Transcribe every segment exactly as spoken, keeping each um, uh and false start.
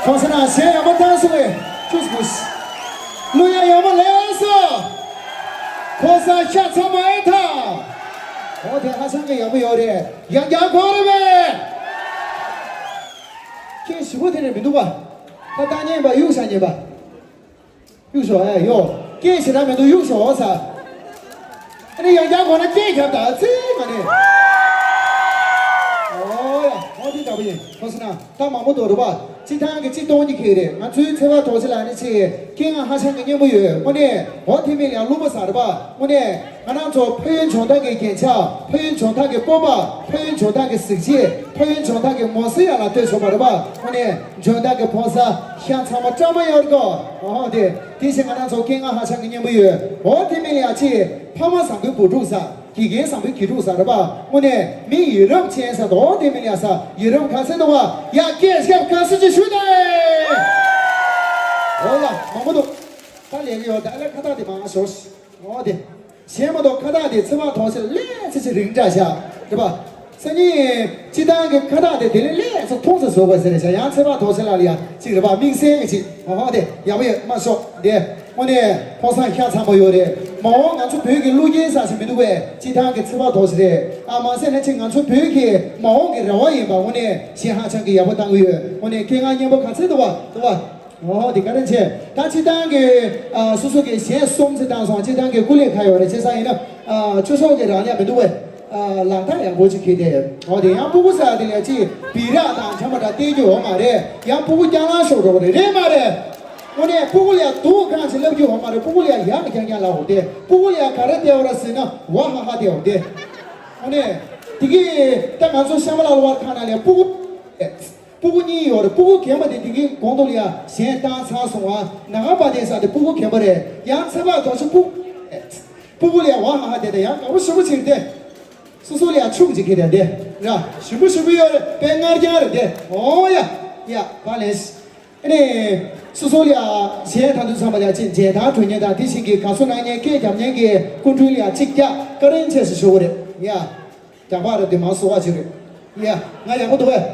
ཐོང་ས་ན་གཞས་ཡག་པོ་བཏང་སོང་བས། ཅུས་ཀུས། གླུ་ཡག་ཡག་པོ་ལེན་སོང་། ཁོ་ས་ཤ་ཚ་མ་ཨེ་ཐ། འོ་དེ་ཧ་ཅང་གི་ཡག་པོ་ཡོད་རེད། ཡང་བསྐྱར་གོ་རེ་བས། སྐད་ཞིབ་པོ་དེ་རེད་མི་འདུག་པ། ད་ལྟ་ཉན་པ་གཡུག་བཞག་ཉན་པ། གཡུག་ཞོག་ཨེ་ཡོ། སྐད་ཞེ་དྲག་མི་འདུག་གཡུག་ཞོག་ཟེར། ཨ་ནི་ཡང་བསྐྱར་གོ་ན་སྐད་རྒྱབ་ད་ཙི་ང་ནི། ཨོ་ཡ། ཨོ་དེ་འདྲ་པོ་ཡིན། ཁོ་སི་ན་ད་མང་པོ་འདུག་རེད་པ། སྤྱི་བཏང་གི་སྤྱི་སྟོང་གི་ཁེ་རེད། ང་ཚོའི་ཚེ་བ་དོ་ཚེ་ལ་ནི་ཆེ་སྐད་ངག་ཧ་ཅང་གི་སྙན་པོ་ཡོད། དངོས་གནས་འོ་དེ་མིན་ཡང་ལུང་པ་ཟེར་རེད་པ། དངོས་གནས་ང་རང་ཚོ་ཕན་ཡོན་བྱུང་ཐབས་ཀྱི་རྒྱན་ཆ། ཕན་ཡོན་བྱུང་ཐབས་ཀྱི་སྤོབས་པ། ཕན་ཡོན་བྱུང་ཐབས་ཀྱི་གཟི་བརྗིད། ཕན་ཡོན་བྱུང་ཐབས་ཀྱི་ངོ་ཚ་ཡ་ལ་ལྟོས་ཆོག་པ་རེད་པ། དངོས་གནས། འཇོན་ཐང་གི་ཕོ་གསར་ཤ་ཚ་མ་བཀྲ་མ་ཡོད་དོ། འོ་དེ་དེ་བཞིན་ང་རང་ཚོ་སྐད་ངག་ཧ་ཅང་གི་སྙན་པོ་ཡོད། འོ་དེ་མིན་ལ་ཡ་ཆེ་ཕ་མ་བཟང་པོའི་བུ་ཕྲུག་ས་དགེ་རྒན་བཟང་པོའི་དགེ་ཕྲུག་ས་རེད་པ། དངོས་གནས་མི་ཡི་རབས་ཅན་ས་དོ། འོ་དེ་མིན་ལ་ཡ་ས་ཡི་རབས་ག་ཚད་དོ་བ་ཡ་སྐད་ཞབས་ག་ཚད་ཅིག་ཞུ་དེ། འོ་ལ་མང་པོ་འདུག་ད་ལས་ཀྱི་ཡོད་ད་ལས་ཁ་ཐག་དེ་མ་ཞོ། འོ་དེ། གཞན་མ་གཏོགས་ཁ་བཏགས་དེ་ཚེ་དཔག་དོགས་སེལ་ལས་ཚེ་ཆེ་རིང་འདྲ་བཞག་རེད་པ། སང་ཉིན་སྤྱི་བཏང་གི་ཁ་བཏགས་དེ་དེ་ལས་ལས་ཚོ་མཐོང་ཚེ་བཟོ་དགོས་ཟེར་རེད་བཞག་ཡང་ཚེ་དཔག་དོགས་སེལ་ལ་ལ་ཡ་གཅིག་རེད་པ། དམིགས་བསལ་གི་གཅིག་ཨོ་ཧོ་དེ་ཡག་པོ་ཡོད་མ་ཤོག་དེ། དངོས་གནས་ཕོ་བཟང་ཤ་ཚ་པོ་ཡོད་རེད། མ་འོངས་ང་ཚོ་བོད་ཀྱི་གླུ་རྒྱན་ས་ཞིག་མི་འདུག་པས། སྤྱི་བཏང་གི་ཚེ་དཔག་དོགས་སེལ་རེད། ཨ་མ་ཟེར་ན་ཅིག་ང་ཚོ་བོད་ཀྱི་མ་འོངས་ཀྱི་རེ་བ་ཡིན་པ། དངོས་གནས་གཞས་ཧ་ཅང་གི་ཡག་པོ་བཏང་གི་ཡོད། དངོས་གནས་སྐད་ངག་སྙན་པོ་ག་ཚད་འདུག་པ་འདུག་པ། ཨོ་དེ་ག་རེ་བྱས། ད་སྤྱི་བཏང་གི་ཨ་སོ་སོ་གི་གཞས་གསུམ་ཙམ་བཏང་སོང་། སྤྱི་བཏང་གི་སྐུ་ལས་ཁག་ཡོད་རེད། བྱས་ཙང་ཡིན་ན་ཨ་ཆོས་ཚོགས་ཀྱི་རང་ལས་མི་འདུག་པས། ལག་ཐག་ཡག་པོ་ཅིག་ཁེལ་ཏེ། འོ་དེ་ཡང་སྤུ་གུ་ཟེར་དེ་ལ་ཅིག་སྦི་རག་དང་འཁྱམ་པ་འདྲ་སྟེར་རྒྱུ་ཡོད་མ་རེད། ཡང་སྤུ་གུ་སྐྱག་ལང་ཤོར་འགྲོ་གི་རེད། རེད་མ་རེད། དངོས་གནས་སྤུ་གུ་ལ་ཡ་སྡུག་གང་ཞིག་ལབ་རྒྱུ་ཡོད་མ་རེད། སྤུ་གུ་ལ་ཡ་ཡག་རྐྱང་རྐྱང་ལབ་འོ་དེ། སྤུ་གུ་ལ་ཡ་ག་རེ་སྟེར་བ་རེད་ཟེར་ན་ཝ་ཧ་ཧ་སྟེར་འོ་དེ། དངོས་གནས་དེ་གི་ད་ང་ཚོ་ཤམ་བྷ་ལ་ལོ་བ་ཁང་ནང་ལ་ཡ་སྤུ་གུ། སྤུ་གུ་གཉིས་ཡོད་རེད། སྤུ་གུ་རྒན་པ་དེ་དེ་གི་གོང་དུ་ལ་ཡ་གཞས་བཏང་ཚར་སོང་བ། ནང་པ་དེ་ས་དེ་སྤུ་གུ་རྒན་པ་རེད། ཡང་ཚེ་དཔག་རྡོ་རྗེ་སྤུ་སྤུ་གུ་ལ་ཡ་ཝ་ཧ་ཧ་དེ་དེ་ཡང་དགའ་པོ་ཞེ་པོ་ཅིག་རེད་དེ། སོ་སོ་ལ་ཡ་ཕྱུག་ཅིག་གི་དེ་དེ་ར་ཞིམ་པོ་ཞིམ་པོ་ཡོད་རེད། དཔེ་ངར་རྐྱང་རེད་དེ། འོ་ཡ་ཡ་བ་ལེ། ཨ་ནི་སོ་སོ་ལ་ཡ་གཞས་ད་དུང་ཚང་མ་ལ་ཡ་ཅིག་མཇལ་དར་སྒྲོན་མཁན་དང་དེ་བཞིན་གྱི་དགའ་བསུ་གནང་མཁན་སྐད་རྒྱབ་མཁན་གྱི་སྐུ་མགྲོན་ལ་ཡ་ཅིག་བཀྱག་བཀའ་དྲིན་ཆེ་ཞེས་ཞུ་གི་རེད་ཡ། རྒྱག་པ་རེད་དེ་མ་གསོ་བ་ཅིག་རེད། ཡ། ང་ཡག་པོ་འདུག་གས།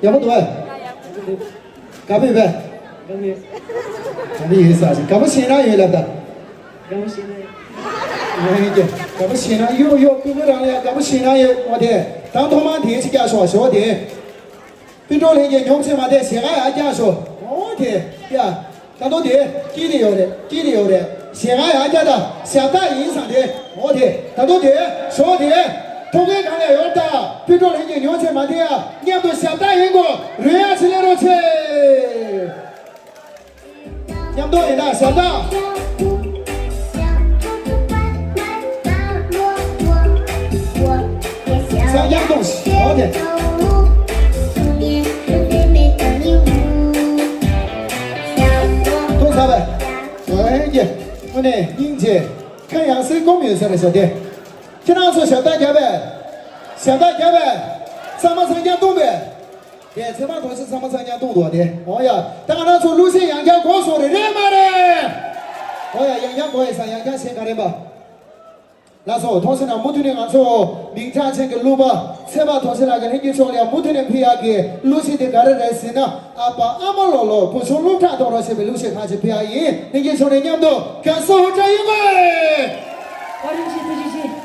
ཡག་པོ་འདུག་གས། དགའ་པོ་ཡོད་པས། དགའ་པོ་ཡོད་ས་ཞིག་དགའ་པོ་ཞེ་དྲག་ཡོད་ལབ་ད། དགའ་པོ་ཞེ་དྲག་ཡོད། དགའ་པོ་ཞེ་དྲག་ཡོད་ཡོད། སྤུན་ཀྱག་རང་ལ་ཡང་དགའ་པོ་ཞེ་དྲག་ཡོད། འོ་དེ། ད་ཐོག་མར་དེ་ཞིག་བཀྱག་ཤོག་ཞོག་དེ། སྤུན་གྲོགས་ལྷན་རྒྱས་མྱོང་ཚད་མ་དེ་ཞེ་དྲག་ཡག་བཀྱག་ཤོག་འོ་དེ། ཡ། ད་དུང་དེ་སྐྱིད་དེ་ཡོད་རེད། སྐྱིད་དེ་ཡོད་རེད། ཞེ་དྲག་ཡག་བཀྱག་ད་ཞབས་སྟག་ཡིན་བསམ་དེ། འོ་དེ། ད་དུང་དེ་ཞོག་དེ། ཐོག་ཁའི་སྒང་ལ་ཡོད་ད། སྤུན་གྲོགས་ལྷན་རྒྱས་མྱོང་ཚད་མ་དེ་ཡ། མཉམ་དུ་ཞབས་སྟག་ཡིན་གོ། རོལ་དབྱངས་ཆེ་ལེ་རོགས་ཆེ། མཉམ་དུ་ཡིན་ན་ཞབས་སྟག་ས་མཉམ་དུ་འོ་དེ། ཐུགས་ས་བས། འོ་ཧེ་ཀྱེ། དངོས་གནས་སྙིང་རྗེ། ཁ་ཡང་སེ་སྐོམ་ཡོད་ས་རེད་ཤག་དེ། ཁྱེད་རང་ཚོ་ཞབས་སྟག་རྒྱབ་པས། ཞབས་སྟག་རྒྱབ་པས། ཚང་མ་ཚང་རྐྱང་གཏོང་པས། དེ་ཚེ་དཔག་རྡོ་རྗེ་ཚང་མ་ཚང་རྐྱང་གཏོང་འདུག་བ་དེ། འོ་ཡ། ད་ང་རང་ཚོ་གླུ་གཞས་ཡང་བསྐྱར་གོ་སོང་རེད། རེད་མ་རེད། འོ་ཡ། ཡང་བསྐྱར་གོ་ཡ་ས་ཡང་བསྐྱར་གཞས་ག་རེ་པ། ལགས་སོ། ཐོག་སེ་ན་མུ་མཐུད་ནས་ང་ཚོ་མིང་གྲགས་ཅན་གྱི་གླུ་པ་ཚེ་དཔག་རྡོ་རྗེ་ལགས་ཀྱི་ལྷན་རྒྱས་མཆོག་ལ་ཡང་མུ་མཐུད་ནས་ཕུལ་ཡག་གི་གླུ་གཞས་དེ་ག་རེ་རེད་ཟེར་ན། ཨ་ཕ་ཨ་མ་ལོ་ལོ་བུ་ཆུང་སློབ་གྲྭ་གཏོང་རོགས་ཞེས་པའི་གླུ་གཞས་ཁག་ཅིག་ཕུལ་ཡག་ཡིན། ལྷན་རྒྱས་མཆོག་ནས་མཉམ་དུ་དགའ་བསུ་ཧུར་ཐག་ཡོད་དགོས། བཀའ་དྲིན་ཆེ། ཐུགས་རྗེ་ཆེ།